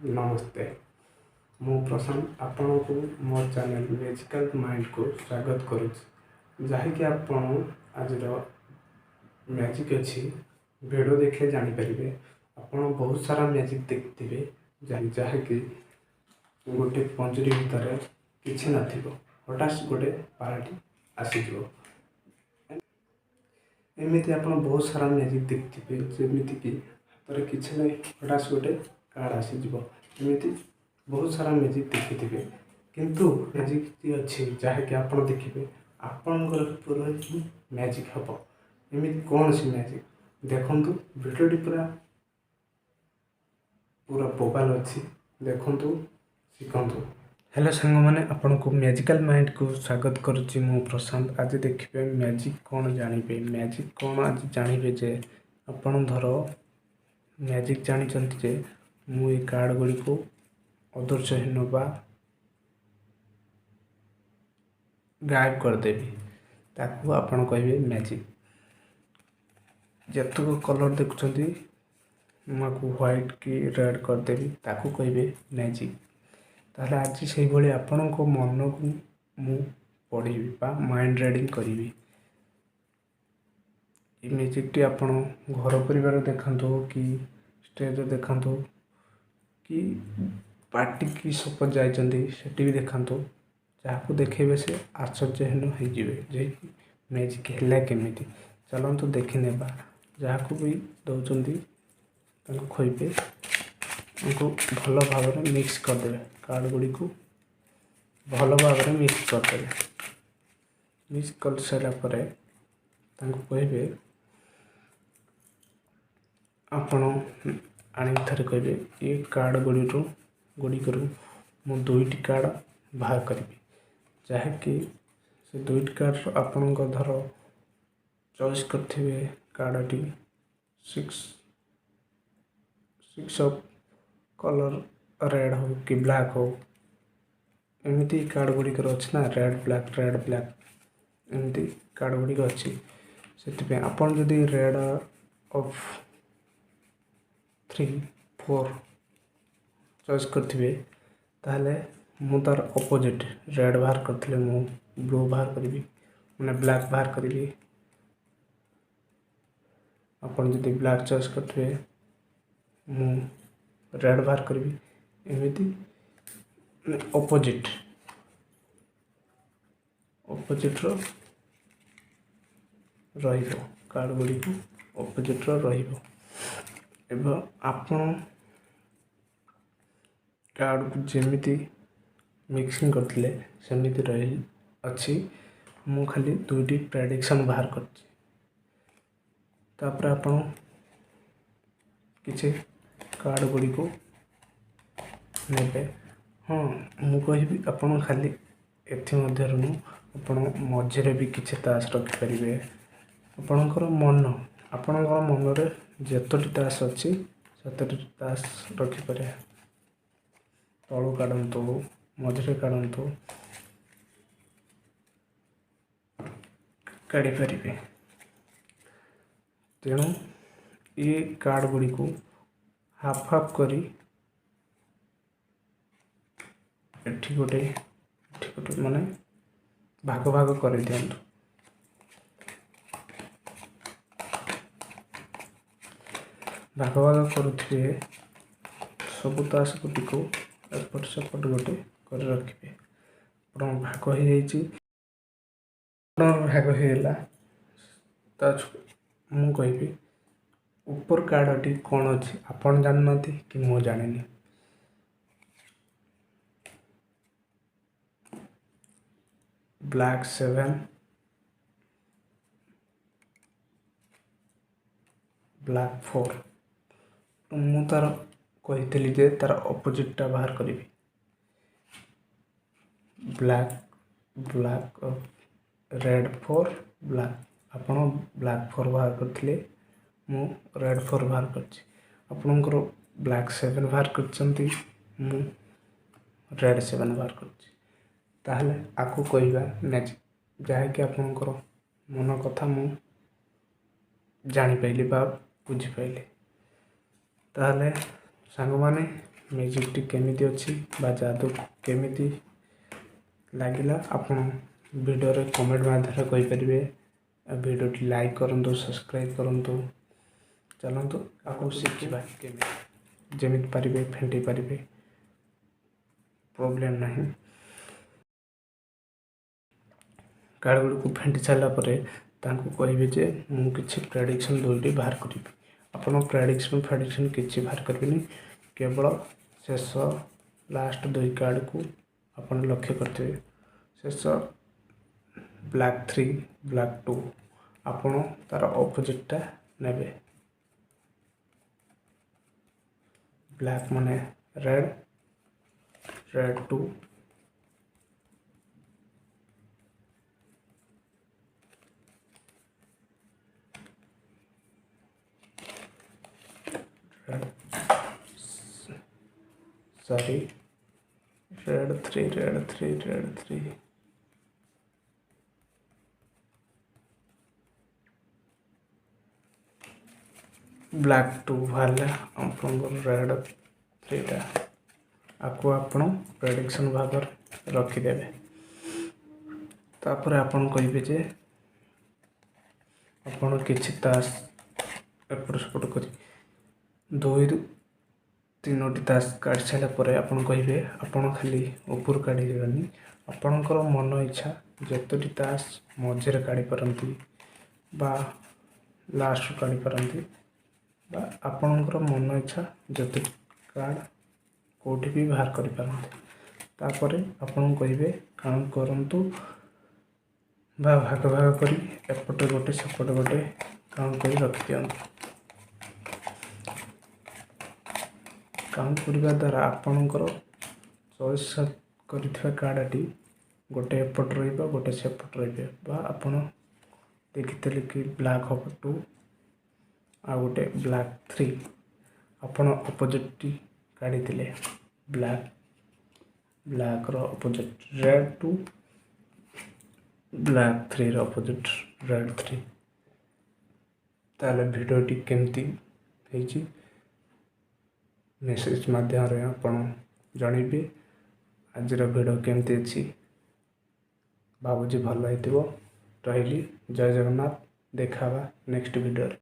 ନମସ୍ତେ, ମୁଁ ପ୍ରଶାନ୍ତ ଆପଣଙ୍କୁ ମୋ ଚ୍ୟାନେଲ୍ ମ୍ୟାଜିକାଲ୍ ମାଇଣ୍ଡକୁ ସ୍ୱାଗତ କରୁଛି। ଯାହାକି ଆପଣ ଆଜିର ମ୍ୟାଜିକ୍ ଅଛି, ଭିଡ଼ିଓ ଦେଖିଲେ ଜାଣିପାରିବେ। ଆପଣ ବହୁତ ସାରା ମ୍ୟାଜିକ୍ ଦେଖିଥିବେ, ଯାହାକି ଗୋଟେ ପଞ୍ଜୁରୀ ଭିତରେ କିଛି ନଥିବ, ହଠାତ୍ ଗୋଟେ ପାରାଟି ଆସିଯିବ। ଏମିତି ଆପଣ ବହୁତ ସାରା ମ୍ୟାଜିକ୍ ଦେଖିଥିବେ, ଯେମିତିକି ହାତରେ କିଛି ନାହିଁ, ହଠାତ୍ ଗୋଟେ କାର୍ଡ଼ ଆସିଯିବ। ଏମିତି ବହୁତ ସାରା ମ୍ୟାଜିକ୍ ଦେଖିଥିବେ, କିନ୍ତୁ ମ୍ୟାଜିକ୍ ଅଛି ଯାହାକି ଆପଣ ଦେଖିବେ ଆପଣଙ୍କର ପୁରା ହିଁ ମ୍ୟାଜିକ୍ ହେବ। ଏମିତି କୌଣସି ମ୍ୟାଜିକ୍ ଦେଖନ୍ତୁ, ଭିଡ଼ିଓଟି ପୁରା ପୁରା ବୋବାଲ ଅଛି, ଦେଖନ୍ତୁ, ଶିଖନ୍ତୁ। ହ୍ୟାଲୋ ସାଙ୍ଗମାନେ, ଆପଣଙ୍କୁ ମ୍ୟାଜିକାଲ୍ ମାଇଣ୍ଡକୁ ସ୍ୱାଗତ କରୁଛି ମୁଁ ପ୍ରଶାନ୍ତ। ଆଜି ଦେଖିବେ ମ୍ୟାଜିକ୍ କ'ଣ ଜାଣିବେ, ମ୍ୟାଜିକ୍ କ'ଣ ଆଜି ଜାଣିବେ ଯେ ଆପଣ ଧର ମ୍ୟାଜିକ୍ ଜାଣିଛନ୍ତି ଯେ ମୁଁ ଏଇ କାର୍ଡ଼ ଗୁଡ଼ିକୁ ଅଦୃଶ୍ୟହୀନ ବା ଗାୟବ କରିଦେବି, ତାକୁ ଆପଣ କହିବେ ମ୍ୟାଜିକ୍। ଯେତେକ କଲର୍ ଦେଖୁଛନ୍ତି ମୁଁ ଆକୁ ହ୍ୱାଇଟ୍ କି ରେଡ଼୍ କରିଦେବି, ତାକୁ କହିବେ ମ୍ୟାଜିକ୍। ତାହେଲେ ଆଜି ସେଇଭଳି ଆପଣଙ୍କ ମନକୁ ମୁଁ ପଢ଼ିବି ବା ମାଇଣ୍ଡ ରିଡ଼ିଂ କରିବି। ଏ ମ୍ୟାଜିକ୍ଟି ଆପଣ ଘର ପରିବାର ଦେଖାନ୍ତୁ କି ଷ୍ଟେଜ୍ରେ ଦେଖାନ୍ତୁ କି ପାର୍ଟି କି ସପୋଜ୍ ଯାଇଛନ୍ତି ସେଠି ବି ଦେଖାନ୍ତୁ, ଯାହାକୁ ଦେଖେଇବେ ସେ ଆଶ୍ଚର୍ଯ୍ୟହୀନ ହେଇଯିବେ ଯେ ମ୍ୟାଜିକ୍ ହେଲା କେମିତି। ଚାଲନ୍ତୁ ଦେଖିନେବା। ଯାହାକୁ ବି ଦେଉଛନ୍ତି ତାଙ୍କୁ ଖୋଇବେ, ତାଙ୍କୁ ଭଲ ଭାବରେ ମିକ୍ସ କରିଦେବେ, କାର୍ଡ଼ ଗୁଡ଼ିକୁ ଭଲ ଭାବରେ ମିକ୍ସ କରିଦେବେ। ମିକ୍ସ କରିସାରିଲା ପରେ ତାଙ୍କୁ କହିବେ, ଆପଣ ଆଣିକି ଥରେ କହିବେ ଏ କାର୍ଡ଼ ଗୁଡ଼ିକରୁ ମୁଁ ଦୁଇଟି କାର୍ଡ଼ ବାହାର କରିବି, ଯାହାକି ସେ ଦୁଇଟି କାର୍ଡ଼ରୁ ଆପଣଙ୍କ ଧର ଚଏସ୍ କରିଥିବେ କାର୍ଡ଼ଟି ସିକ୍ସ ଅଫ୍ କଲର୍ ରେଡ଼୍ ହଉ କି ବ୍ଲାକ୍ ହଉ, ଏମିତି କାର୍ଡ଼ ଗୁଡ଼ିକର ଅଛି ନା, ରେଡ଼୍ ବ୍ଲାକ୍ ରେଡ଼୍ ବ୍ଲାକ୍ ଏମିତି କାର୍ଡ଼ ଗୁଡ଼ିକ ଅଛି। ସେଥିପାଇଁ ଆପଣ ଯଦି ରେଡ଼୍ ଅଫ୍ 3 4 ଚଏସ୍ କରିଥିବେ, ତାହେଲେ ମୁଁ ତା'ର ଅପୋଜିଟ୍ ରେଡ଼୍ ବାହାର କରିଥିଲେ ମୁଁ ବ୍ଲୁ ବାହାର କରିବି, ମାନେ ବ୍ଲାକ୍ ବାହାର କରିବି। ଆପଣ ଯଦି ବ୍ଲାକ୍ ଚଏସ୍ କରିଥିବେ ମୁଁ ରେଡ଼୍ ବାହାର କରିବି। ଏମିତି ଅପୋଜିଟ୍ର ରହିବ, କାର୍ଡ଼ ଗୁଡ଼ିକୁ ଅପୋଜିଟ୍ର ରହିବ। ଏବଂ ଆପଣ କାର୍ଡ଼କୁ ଯେମିତି ମିକ୍ସିଂ କରିଥିଲେ ସେମିତି ରହି ଅଛି, ମୁଁ ଖାଲି ଦୁଇଟି ପ୍ରେଡ଼ିକ୍ସନ୍ ବାହାର କରିଛି। ତାପରେ ଆପଣ କିଛି କାର୍ଡ଼ ଗୁଡ଼ିକୁ ନେବେ। ହଁ, ମୁଁ କହିବି ଆପଣ ଖାଲି ଏଥିମଧ୍ୟରୁ ନୁହଁ, ଆପଣ ମଝିରେ ବି କିଛି ତାସ୍ ରଖିପାରିବେ। ଆପଣଙ୍କର ମନରେ ଯେତୋଟି ତାସ୍ ଅଛି ସେତୋଟି ତାସ୍ ରଖିପାରିବେ। ତଳୁ କାଢ଼ନ୍ତୁ, ମଝିରେ କାଢ଼ନ୍ତୁ, କାଢ଼ିପାରିବେ। ତେଣୁ ଏ କାର୍ଡ଼ ଗୁଡ଼ିକୁ ହାଫ୍ ହାଫ୍ କରି ଏଠି ଗୋଟେ, ଏଠି ଗୋଟେ, ମାନେ ଭାଗ ଭାଗ କରିଦିଅନ୍ତୁ। ଭାଗ ଭାଗ କରୁଥିବେ ସବୁ ତାସ୍ ଗୁଡ଼ିକୁ ଏପଟ ସେପଟ ଗୋଟେ କରି ରଖିବେ। ଆପଣଙ୍କ ଭାଗ ହେଇଯାଇଛି, ଆପଣଙ୍କର ଭାଗ ହେଇଗଲା। ତା ମୁଁ କହିବି ଉପର କାର୍ଡ଼ଟି କ'ଣ ଅଛି ଆପଣ ଜାଣିନାହାନ୍ତି କି ମୁଁ ଜାଣିନି। Black 7, black 4। ମୁଁ ତା'ର କହିଥିଲି ଯେ ତା'ର ଅପୋଜିଟ୍ଟା ବାହାର କରିବି। ବ୍ଲାକ୍, ବ୍ଲାକ୍ ରେଡ଼୍ 4 ବ୍ଲାକ୍, ଆପଣ ବ୍ଲାକ୍ 4 ବାହାର କରିଥିଲେ, ମୁଁ ରେଡ଼୍ 4 ବାହାର କରିଛି। ଆପଣଙ୍କର ବ୍ଲାକ୍ 7 ବାହାର କରିଛନ୍ତି, ମୁଁ ରେଡ଼୍ 7 ବାହାର କରିଛି। ତାହେଲେ ଆକୁ କହିବା ମ୍ୟାଜିକ୍, ଯାହାକି ଆପଣଙ୍କର ମନ କଥା ମୁଁ ଜାଣିପାରିଲି ବା ବୁଝିପାରିଲି। ତାହେଲେ ସାଙ୍ଗମାନେ, ମ୍ୟାଜିକ୍ଟି କେମିତି ଅଛି ବା ଯାଦୁ କେମିତି ଲାଗିଲା ଆପଣ ଭିଡ଼ିଓରେ କମେଣ୍ଟ ମାଧ୍ୟମରେ କହିପାରିବେ। ଆଉ ଭିଡ଼ିଓଟି ଲାଇକ୍ କରନ୍ତୁ, ସବସ୍କ୍ରାଇବ୍ କରନ୍ତୁ। ଚାଲନ୍ତୁ ଆକୁ ଶିଖିବା କେମିତି, ଯେମିତି ପାରିବେ ଫେଣ୍ଟି ପାରିବେ, ପ୍ରୋବ୍ଲେମ୍ ନାହିଁ। କାର୍ଡ଼ ଗୁଡ଼ିକୁ ଫେଣ୍ଟି ସାରିଲା ପରେ ତାଙ୍କୁ କହିବେ ଯେ ମୁଁ କିଛି ପ୍ରେଡ଼ିକ୍ସନ୍ ଦୁଇଟି ବାହାର କରିବି। ଆପଣ ପ୍ରେଡ଼ିକ୍ସନ୍ ଫ୍ରେଡ଼ିକ୍ସନ୍ କିଛି ବାହାର କରିବେନି, କେବଳ ଶେଷ ଲାଷ୍ଟ ଦୁଇ କାର୍ଡ଼କୁ ଆପଣ ଲକ୍ଷ୍ୟ କରିଥିବେ। ଶେଷ ବ୍ଲାକ୍ 3, ବ୍ଲାକ୍ 2, ଆପଣ ତା'ର ଅପୋଜିଟ୍ଟା ନେବେ। ବ୍ଲାକ୍ ମାନେ red, red 2, sorry, red 3, red 3, red 3, black 2 ବାହାରିଲା ଆପଣଙ୍କର ରେଡ଼୍ 3ଟା। ଆକୁ ଆପଣ ପ୍ରେଡ଼ିକ୍ସନ୍ ଭାବରେ ରଖିଦେବେ। ତାପରେ ଆପଣ କହିବେ ଯେ ଆପଣ କିଛି ତାସ୍ ଏପଟ ସେପଟ କରି 2ରୁ 3ଟି ତାସ୍ କାଢ଼ି ସାରିଲା ପରେ ଆପଣ କହିବେ, ଆପଣ ଖାଲି ଉପରୁ କାଢ଼ିଦେବେନି, ଆପଣଙ୍କର ମନ ଇଚ୍ଛା ଯେତୋଟି ତାସ୍ ମଝିରେ କାଢ଼ିପାରନ୍ତି ବା ଲାଷ୍ଟରୁ କାଢ଼ିପାରନ୍ତି, ବା ଆପଣଙ୍କର ମନ ଇଚ୍ଛା ଯେତୋଟି କାର୍ଡ଼ କେଉଁଠି ବି ବାହାର କରିପାରନ୍ତି। ତାପରେ ଆପଣଙ୍କୁ କହିବେ କାଉଣ୍ଟ କରନ୍ତୁ ବା ଭାଗ ଭାଗ କରି ଏପଟେ ଗୋଟେ ସେପଟେ ଗୋଟେ କାଉଣ୍ଟ କରି ରଖିଦିଅନ୍ତୁ। କାଉଣ୍ଟ କରିବା ଦ୍ୱାରା ଆପଣଙ୍କର ଚଏସ୍ କରିଥିବା କାର୍ଡ଼ଟି ଗୋଟେ ଏପଟ ରହିବ, ଗୋଟେ ସେପଟ ରହିବ। ବା ଆପଣ ଦେଖିଥିଲେ କି ବ୍ଲାକ୍ ହବ 2 ଆଉ ଗୋଟେ ବ୍ଲାକ୍ 3, ଆପଣ ଅପୋଜିଟ୍ଟି କାଢ଼ିଥିଲେ ବ୍ଲାକ୍ର ଅପୋଜିଟ୍ ରେଡ଼୍ 2, ବ୍ଲାକ୍ 3ର ଅପୋଜିଟ୍ ରେଡ଼୍ 3। ତାହେଲେ ଭିଡ଼ିଓଟି କେମିତି ହେଇଛି ମେସେଜ୍ ମାଧ୍ୟମରେ ଆପଣ ଜଣାଇବେ। ଆଜିର ଭିଡ଼ିଓ କେମିତି ଅଛି ଭାବୁଛି ଭଲ ହେଇଥିବ। ରହିଲି, ଜୟ ଜଗନ୍ନାଥ। ଦେଖା ହେବା ନେକ୍ସଟ ଭିଡ଼ିଓରେ।